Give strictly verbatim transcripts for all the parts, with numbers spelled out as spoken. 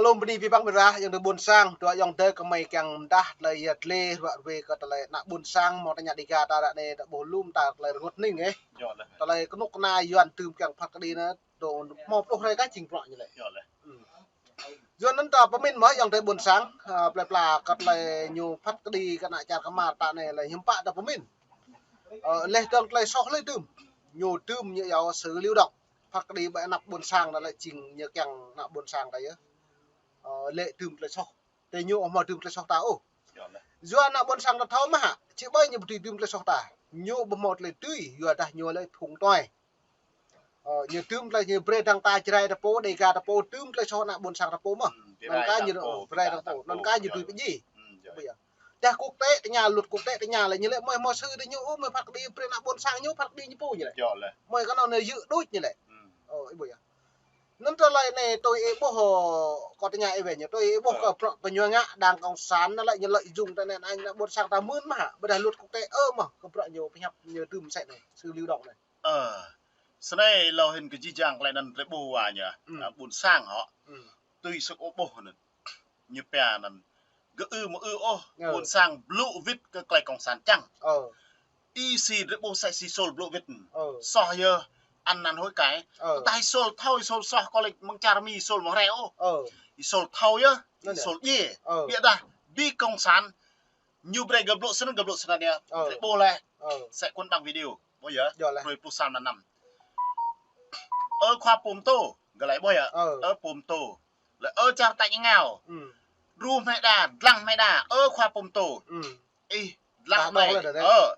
Lŏm bơni abih bang ƀing ta, ayŏng adơi ƀôn sang, dua ayŏng adơi gơmơi kiăng mơdah tơlơi yăt lĕ, ruă ruê kơ tơlơi ană ƀôn sang, mơ̆ng tơña Dega ta ră anai, ta ƀuh lŏm ta tơlơi rơngot hning, ơ. Yơh lĕ. Tơlơi kơnuk kơna Yuan tŭm kiăng phat kơđi anai, dŏ hmâo pluh hrơi kah jing bruă ñu lĕ. Yơh lĕ. Hmm. Yua anŭn ta pơmĭn mơ̆ ayŏng adơi ƀôn sang, ơ, plơi pla kơ tơlơi ñu phat kơđi kơ ană čar kơmar ta anai lĕ hiư̆m pă ta pơmĭn. Ơ, lĕ dơ̆ng tơlơi soh lĕ tŭm. Ñu tŭm ñu yua sự lưu động. Phat kơđi ƀơi anăp ƀôn sang ta lĕ jing ñu kiăng ană ƀôn sang ta yơh. Ơ, lĕ tŭm tơlơi soh. Tơdah ñu ƀu hmâo tŭm tơlơi soh ta ôh. Yua ană ƀôn sang ta thâo mơ̆ hă, či ƀai ñu ƀu dưi tŭm tơlơi soh ta. Ñu ƀu hmâo tơlơi tui, yua dah ñu lĕ phung tuai. Ơ, ñu tŭm tơlơi ñu brơi dơ̆ng ta Jrai ta pô, Dega ta pô, tŭm tơlơi soh ană ƀôn sang ta pô mơ̆. Hmm, anŭn kah ñu, ơ, brơi dơ̆ng ta pô, anŭn kah ñu dưi pơdjai. Hmm, yơh. Ƀu yơh. Dah quốc tế tơña, luật quốc tế tơña lĕ ñu lĕ mơi hmâo sư tơ ñu, ơ, mơi phat kơđi brơi ană ƀôn sang ñu, phat kơđi ñu pô ñu lĕ. Yơh lĕ. Mơi kơ anŭn anai yơh đôč ñu lĕ. Hmm. Ơ, ih ƀuh yơh. Anŭn tơlơi anai tui ih ƀuh, ơ, kâo tơña ih wĕh ñu, tui ih ƀuh kơ bruă kơ ñu ngă đảng cộng sản anŭn lĕ ñu lợi dụng tơ anai ană ƀôn sang ta mơ̆n mơ̆ hă, ƀôdah luật quốc tế ơ mơ̆, kơ bruă ñu pơhiăp ñu tŭm sĕ anai, sự lưu động anai. Ơ, snei lŏ hĭn kơ jih jang tơlơi anŭn drơi ƀuh wa ñu, hmm, ơ, ƀôn sang hŏ. Hmm. Tui sơ̆ ih ƀuh anŭn. Ñu pia anŭn. Gơ̆ ư mơ̆ ư ôh, ơ, ƀôn sang blŭ wĭt kơ tơlơi cộng sản čang. Ơ. Ih si drơi ƀuh sĕ si Sôl blŭ wĭt. Ơ. Soh yơh, ăn năn hối cải. Ơ. Tơdah ih Sôl thâo, ih Sôl soh kơ lĕ mơ̆ng čar Mi ih Sôl mơ̆ rai ôh. Ơ. Ih Sôl thâo yơh, ih Sôl djai. Ơ. Ƀiădah, ƀing cộng sản, ñu brơi gơ̆ blŭ snăn, gơ̆ blŭ snăn yơh. Ơ. Drơi ƀuh lĕ. Ơ. Sĕ kŭn ƀăng video. Ƀuh yơh. Yơh lĕ. Hrơi pluh sa mlan năm. Ơ khua pô pơtô, gơ̆ laĭ ƀuh yơh. Ơ. Ơ pô pơtô. Lĕ ơ čar tač êngao. Hmm. Đru hmei đa, dlăng hmei đa, ơ khua pô pơtô. Hmm. Ih, dlăng hmei. Ơ.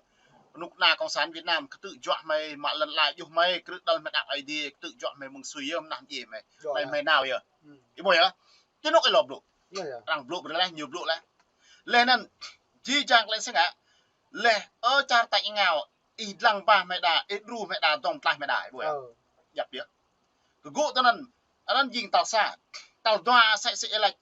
Kơnuk kơna cộng sản Việt Nam, kơtư̆ juă hmei, mă lŏn ala djuh hmei, krư̆ đăl hmei đăp Aê Diê, kơtư̆ juă hmei mơ̆ng sui yơh, mơnah djai hmei. Hmei, hmei nao yơh. Hmm. Ih ƀuh yơh. Čơnŭk ih lŏ blŭ. Yơh, yơh. Arăng blŭ brơi lĕ, ñu blŭ lĕ. Lĕ anŭn, jih jang tơlơi sĕ ngă. Lĕ, ơ čar tač êngao, ih dlăng ba hmei đa, ih đru hmei đa, dŏng tlaih hmei đa, ih ƀuh yơh. Ơ. Djăp yơh. Kơ gŭ tơ anŭn, anŭn jing tal sa, tal dua sĕ sĕ ih laĭ.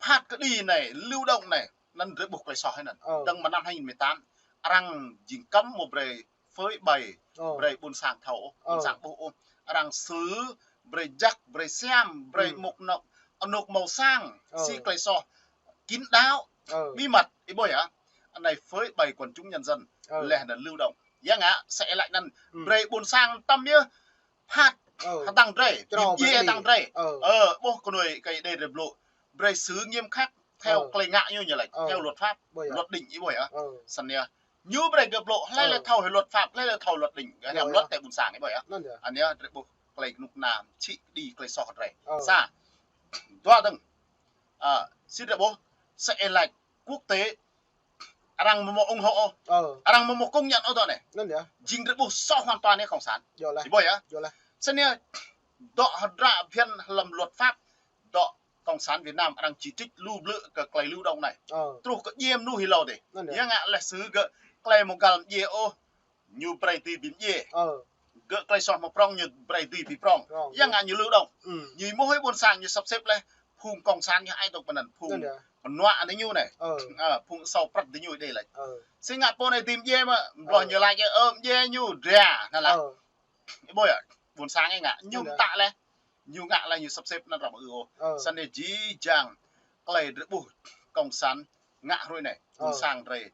Phat kơđi anai, lưu động anai, anŭn drơi ƀuh tơlơi soh anŭn. Ơ. Dơ̆ng mơ̆ng năm hai nghìn mười tám, arăng jing kăm mơ̆ brơi phơi bày, ơ, brơi ƀôn sang thâo, ƀôn, ơ, sang ƀuh ôh. Arăng sư̆ brơi jak, brơi siam, brơi, hmm, mŭk anŏk, anŏk mâo sang, ơ, si tơlơi soh, kín đáo, ơ, bí mật, ih ƀuh yơh. Anai phơi bày quần chúng nhân dân, ơ, lĕ anŭn lưu động. Yua ngă, sĕ ih laĭ anŭn, hmm, brơi ƀôn sang tăm yơh, phat, ơ, hơdăng drơi, črâo, bim djiê hơdăng drơi. Ơ. Ơ, ƀuh kơnuih kơ Ơi Adai drơi blŭ. Brơi xử nghiêm khắc theo, ơ, tơlơi ngă ñu ñu laĭ, ơ, theo luật pháp, ƀuh yơh, luật định ih ƀuh yơh. Ơ. Snăn yơh. Ñu brơi gơ̆ blŭ, hlơi, ơ, lĕ thâo hĭ luật pháp, hlơi lĕ thâo luật định, ơ, theo luật, ơ, tơlơi ƀôn sang ih ƀuh yơh. Anŭn yơh. Anai yơh, drơi ƀuh tơlơi kơnuk kơna, čih kơđi tơlơi soh drơi. Ơ. Sa. Dua dơ̆ng. Ơ, si drơi ƀuh, sĕ ih laĭ quốc tế, arăng mơ̆ mơ̆ ủng hộ ôh. Ơ. Arăng mơ̆ mơ̆ công nhận ôh tơ anai. Anŭn yơh. Jing drơi ƀuh soh hoàn toàn anai cộng sản. Yơh lĕ. Ih ƀuh yơh. Yơh lĕ. Snăn yơh, dŏ hơdră phiăn hlăm luật pháp, dŏ cộng sản Việt Nam arăng chỉ trích lu blư̆ kơ tơlơi lưu động anai. Ơ. Truh kơ djai mơnuih hlâo dih. Anŭn yơh. Yua ngă lĕ sư̆ gơ̆ tơlơi mơ̆ găl djai ôh. Ñu brơi dưi bim djiê. Ơ. Gơ̆ tơlơi soh mơ̆ prŏng ñu brơi dưi bim prŏng. Prŏng. Yua ngă ñu lưu động. Ừ. Ñu mơ̆ hơi ƀôn sang ñu sắp xếp lĕ phung cộng sản ñu ai tŏk pơnăn phung. Anŭn yơh. Pơnuă anai ñu anai. Ơ. Ơ, phung sâo prăt dih ñu đei laĭ. Ơ. Si ngă pô anai dưi bim djiê mơ̆, ơ, blŏh ñu laĭ, ơ, bim djiê ñu dra, anŭn lah. Ơ. Ih ƀuh yơh, ƀôn sang ih ngă, ñu, anŭn yơh, mtă lĕ. Ñu ngă lĕ ñu sắp xếp anŭn răm ư ôh. Ơ. Snăn yơh jih jang, tơlơi drơi ƀuh cộng sản ngă hrơi anai, ƀôn, ơ, sang drơi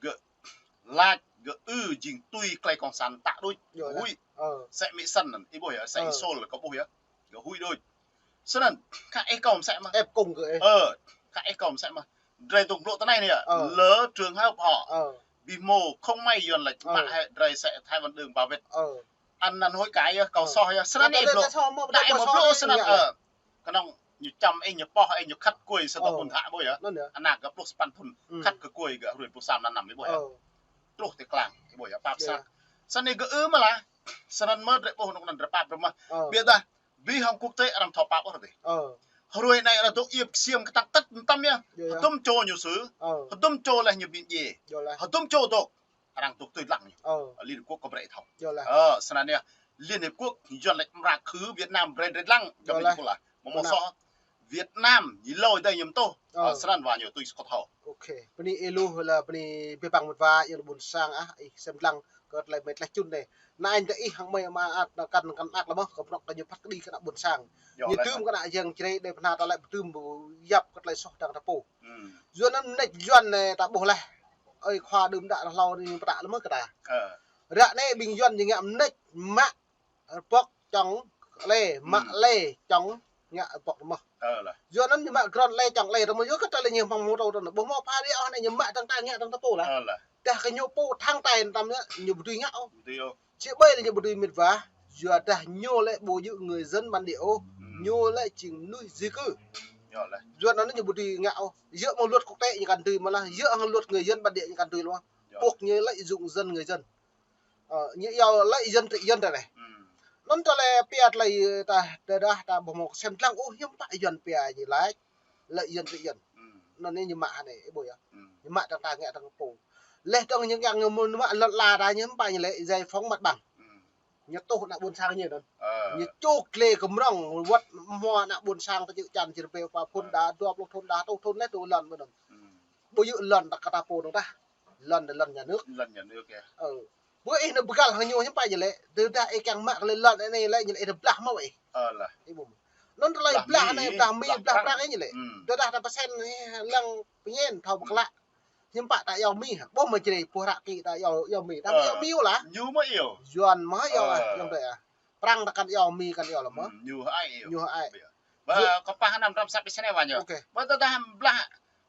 gơ̆ lač, gơ̆ ư jing tui tơlơi cộng sản tă đôč, yơh lĕ, huĭ. Ơ. Sĕ Mi Săn anŭn, ih ƀuh yơh, sĕ, ơ, Ih Sôl kâo ƀuh yơh. Gơ̆ huĭ đôč. Snăn, khă ih kâo mơsĕ mơ̆. Ĕp kông gơ̆ ih. Ơ, khă ih kâo mơsĕ mơ̆. Drơi tŭ blŭ tơ anai anai yơh. Ơ. Lơ trường hợp hŏ. Ơ. Bi hmâo không may Yuan lač, ơ, mă hĕ drơi sĕ Thái Văn Đương ba wĕt. Ơ. Ăn năn hối cải yơh, kâo, ơ, soh yơh. Snăn ih blŭ. Đa ih mơ̆ blŭ snăn, ơ. Kơnơ̆ng ñu čăm ih, ñu poh ih, ñu khăt kuê sa, ơ, thŭn ƀôn hă ƀuh yơh. Anŭn yơh. Ană gơ̆ pluh sa păn thŭn. Ừ. Khăt kơ kuê gơ̆ hrơi pluh sa mlan năm ih ƀuh yơh. Ơ. Truh ti klang ih ƀuh yơh, pap sat. Snăn ih gơ̆ ư mơ̆ lah. Snăn mơ̆ drơi ƀuh anŭn anăn drơi pap drơi mơ̆. Ơ. Ƀiădah, ƀing hŏng quốc tế arăng thâo pap ôh dih. Ơ. Hrơi anai arăng dŏ iĕp ksiêm kơtang tơ̆t mơtam yơh. Yơh, yơh. Hơdôm čô ñu sư̆. Ơ. Hơdôm čô lĕ ñu bim djiê. Yơh lĕ. Hơdôm čô dŏ. Arăng dŏ tui lăng ñu. Ơ. Liên Hợp Quốc kơ brơi thâo. Yơh lĕ. Ơ, snăn yơh. Liên Hợp Quốc, Yuan lač mra khư Việt Nam brơi drơi lăng. Yơh lĕ. Mơ̆ mơ̆ soh. Việt Nam, ñu lôi dai ñu tuh. Ơ. Ơ, srăn wa ñu tui skot hô. Ok. Bơni ih lu lĕ bơni bê băng mơ̆t wa, yơ̆ng ƀôn sang ah, ih sem lăng kơ tơlơi mĕt lĕ čun dai. Anai ta ih hăng mơi mă ăt, ană kăn, kăn ak lĕ mơ̆, kơ prŏk kơ ñu phat kơđi kơ ană ƀôn sang. Yơh, ñu lĕ tưm kơ ană yang črei dai pơhna ta lĕ tưm bu yap kơ tơlơi soh dang ta pô. Hmm. Yua anŭn mĕt Yuan anai ta ƀuh laih. Ơi khua đưm đă ră hlâo anai pơtă lĕ mơ̆ kơ ta. Ơ. Ră anai ƀing Yuan ñu ngă mĕt mă rơbŏk čŏng lĕ, mă lĕ čŏng ngă rơbŏk mơ̆. Ơ lah. Yua anŭn ñu mă grŏn lĕ čŏng lĕ, tơma yua kơ ta lĕ ñu hmâo mơtô tơnă. Ƀuh hmâo pha ri ôh anai ñu mă tơng ta ngă tơng ta pô lah. Ơ lah. Dah kơ ñu pô thăng tai tơm ñu, ñu ƀu dưi ngă ôh. Ƀu dưi ôh. Či ƀai lĕ ñu ƀu dưi mĕt wa. Yua dah ñu lĕ ƀu djơ̆ người dân bản địa ôh. Hmm. Ñu lĕ jing mơnuih di cư. Yơh lah. Yua anŭn ñu ƀu dưi ngă ôh. Yua hăng luật quốc tế ñu kăn dưi mơ̆ lah. Yua hăng luật người dân bản địa ñu kăn dưi mơ̆. Yơh. Buộc ñu lợi dụng dân người dân. Ơ, ñu yua lợi dân trị dân ta anai. Hmm. Anŭn ta lĕ pia tơlơi ta, ta dah ta ƀuh hmâo sem lăng ôh, hiư̆m pă Yuan pia ñu laĭ lợi dân trị dân. Hmm. Anŭn anai ñu mă anai, ih ƀuh yơh. Hmm. Ñu mă tơng ta ngă tơng pô. Lĕ tơng ñu ngă ñu mă lŏn la ta ñu hiư̆m pă ñu lĕ giải phóng mặt bằng. Hmm. Ñu tuh ană ƀôn sang ñu anŭn. Ơ. Ñu čŏk lĕ kơ mrŏng, wơ̆t hmua ană ƀôn sang ta čư̆ čan čir pê pa phun đa, dua pluh thun đa, rơtuh thun lĕ tŭ lŏn mơ̆n anŭn. Hmm. Ƀu djơ̆ lŏn ta kơ ta pô dong tah. Lŏn đa lŏn nhà nước. Lŏn nhà nước yơh. Ơ. Ƀu ih nao bơgăl hăng ñu hiư̆m pă ñu lĕ. Tơdah ih kiăng mă kơ lĕ lŏn anai lĕ ñu lĕ ih nao blah hmâo ih. Ơ lah. Ih ƀuh. Anŭn tơlơi blah anai, blah mi, blah prăng ih ñu lĕ. Hmm. Tơdah ta pơsen lăng pơñen thâo pơklă. Hiư̆m pă ta yua mi hă. Ƀuh mơ̆ črei ƀuh ră kĭ ta yua, yua mi. Ta yua mi lah. Ñu mơ̆ yua. Yuan mơ̆ yua, yua tơi ah. Prăng ta kăn yua mi kăn yua lĕ mơ̆. Hmm, ñu hơai yua. Ñu hơai. Ƀa kơ pah anăm tơm sat ƀiă snei wa ñu. Ok. Ƀa tơdah blah,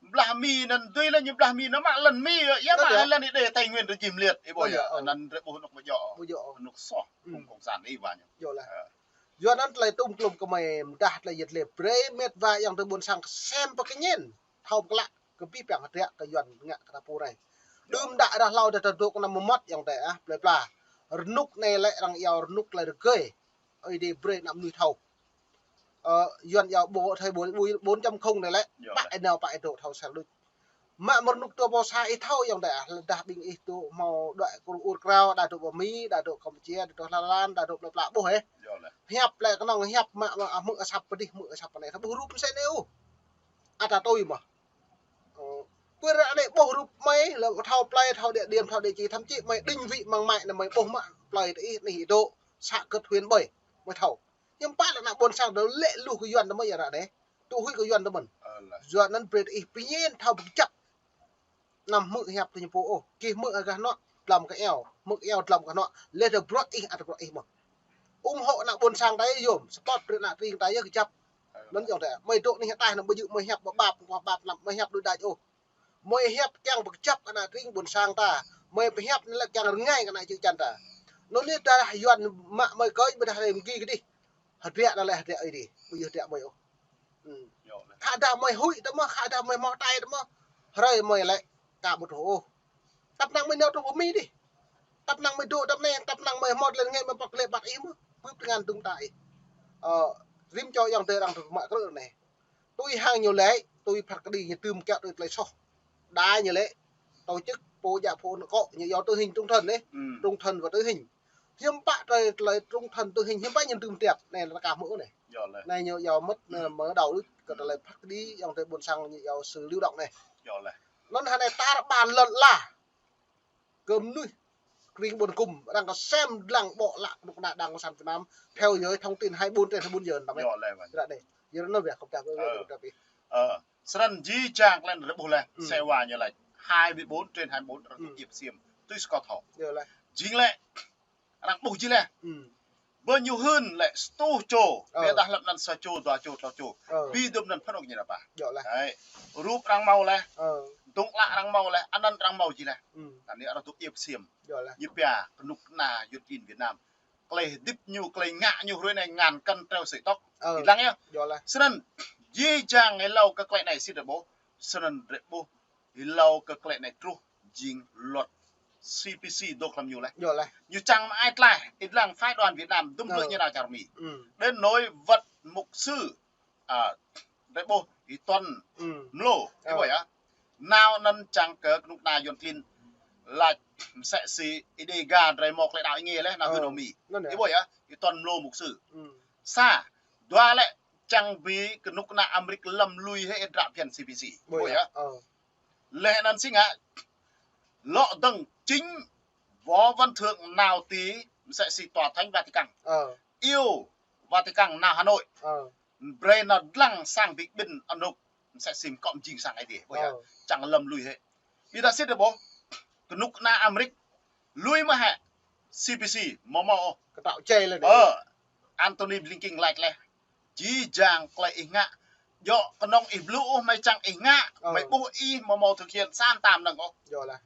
blah mi anŭn dưi lĕ ñu blah mi anŭn mă lŏn mi yơh. Yua mă lŏn Êđê Tây Nguyên rơjim liêt. Ih ƀuh yơh. Anŭn drơi ƀuh anŭn ƀu djơ̆. Ƀu djơ̆. Anŭn soh. Hmm. Kông cộng sản ih wa ñu. Yơh lah. Ơ. Yua anŭn tơlơi tŭm klum kơ mơi mơdah tơlơi yet lĕ brơi mĕt wa yang tơ ƀôn sang sem pơkơñen. Thâo pơklă. Kơ pih păng hơdră kơ Yuan ngă kơ ta pô anai. Đưm đă ră hlâo dah ta dŏ kơ anăm mơmŏt yang tơ ah, plơi pla. Rơnŭk anai lĕ arăng yua rơnŭk tơlơi rơgơi. Ơi Adai brơi ană mơnuih thâo. Ơ, Yuan yua bộ, thời buổi bốn chấm không anai lĕ. Pă ih nao pă ih dŏ thâo sel đôč. Mă mơ̆ rơnŭk dua pluh sa ih thâo yang tơ ah, dah ƀing ih dŏ hmâo đuaĭ kơ ur krao, đa dŏ pơ Mi, đa dŏ Kampuchia, đa dŏ Thái Lan, đa dŏ plơi pla ƀuh ih. Hiăp lĕ kơnơ̆ng hiăp mă, mă hmư̆ asăp pơdih, hmư̆ asăp anai. Thâo ƀuh rup mơsĕ anai ôh. Ăt ta tui mơ̆. Ơ, pơ ră anai ƀuh rup mơi, lĕ thâo plơi, thâo địa điểm, thâo địa chỉ, thậm chí mơi định vị mơ̆ng mơi anai mơi ƀuh mă plơi tơ ih, anih ih dŏ, să kơt huyện ƀơi, mơi thâo. Hiư̆m pă lĕ ană ƀôn sang dŏ lĕ lu kơ Yuan tơ mơi yơh ră anai. Tŭ huĭ kơ Yuan tơ mơ̆n. Ơ lah. Yuan anŭn brơi tơ ih pơñen thâo pơkơjăp. Anăm hmư̆ hiăp tơ ñu pô ôh. Gih hmư̆ gah anŏ, dlăm gah iâu. Hmư̆ iâu dlăm gah anŏ. Lĕ tơ bruă ih, ăt bruă ih mơ̆n. Ủng hộ ană ƀôn sang ta yơh yôm. Support brơi ană tring ta yơh kơjăp. Anŭn yơh tơ. Mơi dŏ anih ataih anăm ƀu djơ̆ mơi hiăp ƀơƀap, ƀơƀap anăm mơi hiăp đuaĭ đač ôh. Mơi hiăp kiăng pơkơjăp kơ ană tring ƀôn sang ta. Mơi pơhiăp anai lĕ kiăng rơngai kơ ană čư̆ čan ta. Anŭn anai tơdah Yuan mă mơi kơč ƀôdah lĕ mơgi kơdih. Hơdră anai lĕ hơdră Ơi Adai. Ƀu djơ̆ hơdră mơi ôh. Hmm. Khă dah mơi huĭ tơ mơ̆, khă dah mơi hmâo tai tơ mơ̆. Hrơi mơi lĕ ka ƀu truh ôh. Tăp năng mơi nao truh pơ Mi dih. Tăp năng mơi dŏ tăp anai, tăp năng mơi hmâo tơlơi rơngai mơi pŏk lĕ ƀăt ih mơ̆. Bưp tơngan dŭng ta ih. Ơ, rĭm čô yang tơ arăng tơ mă krư̆ anai. Tui hăng ñu lĕ, tui phat kơđi ñu tưm kiăo tui tơlơi soh. Đa ñu lĕ, tổ chức pô djă pô nao kŏ, ñu yua tử hình trung thân anai. Hmm. Trung thân và tử hình. Hiư̆m pă tơlơi, tơlơi trung thân tử hình, hiư̆m pă ñu tưm tiăp. Anai lĕ ta ka hmư̆ anai. Yơh lah. Anai ñu yua mơ̆t, anai mơ̆ đaŏ đôč, kơ tơlơi phat kơđi, yang tơ ƀôn sang ñu yua sự lưu động anai. Yơh lah. Anŭn hơnai tar ƀar lŏn ala. Kơ mơnuih tring ƀôn kŭm, arăng kơ sem lăng ƀô̆ lă kơnuk kơna Đảng Cộng sản Việt Nam, theo dõi thông tin hai mươi bốn trên hai mươi bốn giờ, tăm ih. Yơh lah, ƀan. Ră anai. Yơh anŭn biă kơ ta, ơ, kơ ta pih. Ơ, srăn jih jang klen rơbuh leh, hmm, sĕ wa ñu laĭ. Hai mươi bốn trên hai mươi bốn arăng, hmm, tŭ iĕp ksiêm. Tui skot hŏ. Yơh lah. Jing lĕ, arăng ƀuh jih leh. Hmm. Bơ ñu hưn lĕ sa rơtuh čô, ơ, biă dah lăp anăn sa čô, dua čô, tlâo čô. Ơ. Bi dŭm anăn phŭn ôk ñu nao pă. Yơh lah. Đấy. Rup arăng hmâo leh. Ơ. Dŭng ală arăng hmâo leh, anăn arăng hmâo jih leh. Hmm. Anai arăng tŭ iĕp ksiêm. Yơh lah. Ñu pia kơnuk kơna Yuan klin Việt Nam. Tơlơi hơdip ñu, tơlơi ngă ñu hrơi anai ngăn kăn treo sợi tóc. Ơ. Ih lăng yơh. Yơh lah. Srăn, jih jang hlâo kơ tơlơi anai sĭt rơbuh. Srăn rơbuh. Hlâo kơ tơlơi anai truh jing luật C P C dŏ hlăm ñu leh. Yơh lah. Ñu čang mă ai tlaih, ih lăng phái đoàn Việt Nam dŭm, ơ, hlơi ñu nao čar Mi. Ừ. Đến nỗi wơ̆t mục sư, à, rơbuh, ih tuăn, ừ, mlô, ih, ơ, ƀuh yơh. Nao anăn čang kơ kơnuk kơna Yuan klin, lač msĕ si ih Đêga drơi mơ̆ tơlơi đaŏ ih ngă leh, nao, ơ, hưn Mi. Anŭn yơh. Ih ƀuh yơh, ih tuăn mlô mục sư. Ừ. Sa, dua lĕ, čang ƀing kơnuk kơna Amrik lăm lui hĭ hơdră phiăn C P C. Ƀuh yơh. Laih anŭn si ngă lŏ dơ̆ng chính Võ Văn Thưởng nao ti msĕ si Tòa Thánh Vatican. Iâu Vatican nao Hà Nội. Brơi nao dlăng sang ƀing ƀing anŭk msĕ si mkŏ mjing sang ai tiê. Ƀuh yơh. Čang lăm lui hĭ. Ƀiădah sĭt ƀuh kơnuk kơna Amrik lui mơ̆ hĕ C P C mơ̆ mơ̆ ôh. Kơtâo čai lĕ. Ơ, Antony Blinken laĭ lĕ. Jih jang tơlơi ih ngă. Djơ̆ kơnơ̆ng ih blŭ ôh, hmei čang ih ngă. Hmei ƀuh ih mơ̆ mơ̆ thực hiện sa mơtam năng ôh.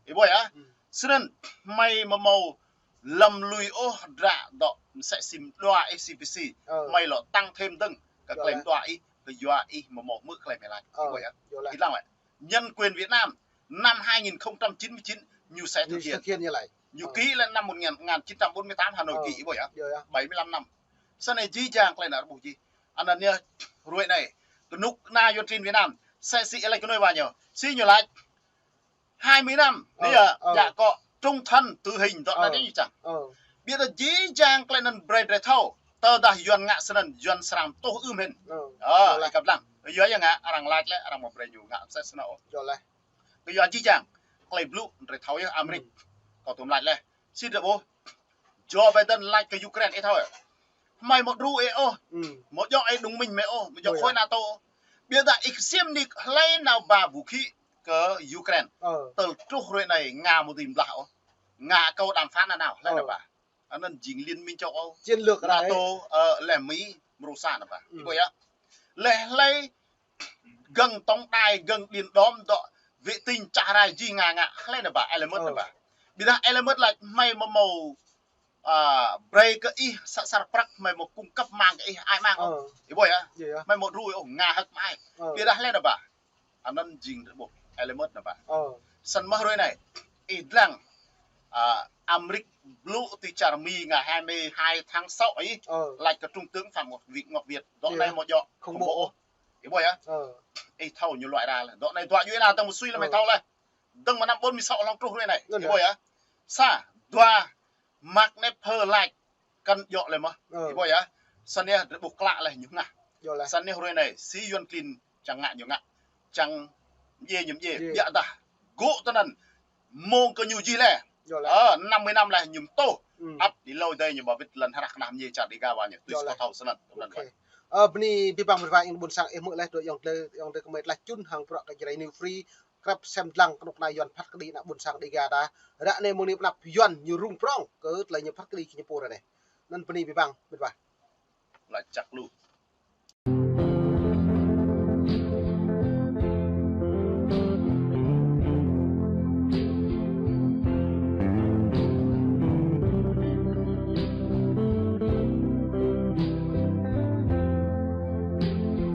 Ih ƀuh yơh. Snăn hmei mơ̆ mơ̆ lăm lui ôh hơdră dŏ msĕ si mdua ih C P C. Hmei lŏ tăng thêm dơ̆ng kơ tơlơi mdua ih, kơ yua ih mơ̆ mơ̆ hmư̆ tơlơi hmei laĭ. Ih ƀuh yơh. Ih lăng lĕ. Nhân quyền Việt Nam năm hai nghìn không trăm chín mươi chín ñu sẽ thực hiện. Ñu ký lĕ năm một ngàn, một ngàn chín trăm bốn mươi tám Hà Nội ký, ih ƀuh yơh. Bảy mươi lăm năm. Snăn jih jang tơlơi anŭn ƀuh jih. Anŭn yơh, hruê anai kơnuk kơna Yuăn klin Việt Nam, msĕ si ih laĭ kơnuih wa ñu. Si ñu laĭ hai mươi năm, anai yơh, djă akŏ trung thân tử hình dŏ anai ñu čang. Ƀiădah jih jang tơlơi anŭn brơi drơi thâo. Tơdah Yuăn ngă snăn, Yuăn srăng tuh ưm hĭn. Ơ, ih kăp lăng. Yua ya ngă, arăng laĭ lĕ, arăng mơ̆ brơi ñu ngă msĕ snăn ôh. Kơ yua jih jang tơlơi blŭ drơi thâo yơh Amrik. Kâo tŭm laĭ lĕ. Sĭt ƀuh Joe Biden laĭ kơ Ukraine ih thâo yơh. Hmei mơ̆ đru ih ôh. Mơ̆ djơ̆ ih đồng minh hmei ôh, mơ̆ djơ̆ khối NATO ôh. Ƀiădah ih ksiêm nik hlơi nao ba vũ khí kơ Ukraine. Tơl truh hruê anai Nga mơ̆ dưi blah ôh. Nga akâo đàm phán nanao hlơi nao ba. Anŭn jing Liên minh châu Âu, chiến lược NATO, ơ, lĕ Mỹ, Rusia nao ba. Ih ƀuh yơh. Lĕ hlơi gơ̆ng tổng đài, gơ̆ng điện đóm dŏ vệ tinh čah rai jih Nga ngă, hlơi nao ba, Elon Musk nao ba. Ƀiădah Elon Musk laĭ hmei mơ̆ mơ̆, a, brơi kơ ih sa asar prăk, hmei mơ̆ cung cấp mạng kơ ih, ai mạng ôh. Ih ƀuh yơh. Hmei mơ̆ đru ôh, Nga hơ̆k mơai. Ƀiădah hlơi nao ba. Anŭn jing drơi ƀuh Elon Musk nao ba. Snăn mơ̆ hruê anai ih dlăng, a, Amrik blŭ ti čar Mi ngày hai mươi hai tháng sáu ih, laĭ kơ Trung tướng Phạm Ngọc Việt, Ngọc Việt, dŏ anai mơ̆ djơ̆ khủng bố ôh. Ih ƀuh yơh. Ih thâo ñu loại ra lĕ. Dŏ anai dua djuai ania tơ̆ng mơ̆ sui lĕ hmei thâo lĕ. Dơ̆ng mơ̆ năm bốn mươi sáu hlŏng truh hruê anai. Ih ƀuh yơh. Sa, dua, Mark Knopfler laĭ kăn djơ̆ lĕ mơ̆. Ih ƀuh yơh. Snăn yơh drơi ƀuh klă lĕ ñu ngă. Snăn yơh hruê anai, si Yuăn klin čang ngă ñu ngă. Čang mdjiê ñu mdjiê. Ƀiădah gŭ tơnăn mơ̆ng kơ ñu jih lĕ. Ơ, năm mươi năm lĕ ñu mtuh. Ăt đi lôi dơi ñu ba wĭt lŏn hră kơnah mdjiê čar Dega wa ñu. Tui si kâo thâo snăn. Ơ, bơni abih bang mĕt wa ayŏng adơi ƀuôn sang ih hmư̆ lĕ, dŏ ayŏng adơi, ayŏng adơi kơmơi tlaih čun hăng bruă kơ Jrai New Free. Krăp sem dlăng kơnuk kơna Yuăn phat kơđi ană ƀuôn sang Dega ta. Ră anai mơ̆ng anai pơ anăp Yuăn ñu rŭng prŏng kơ tơlơi ñu phat kơđi kơ ñu pô ră anai. Anŭn bơni abih bang mĕt wa. Laĭ čăk lu.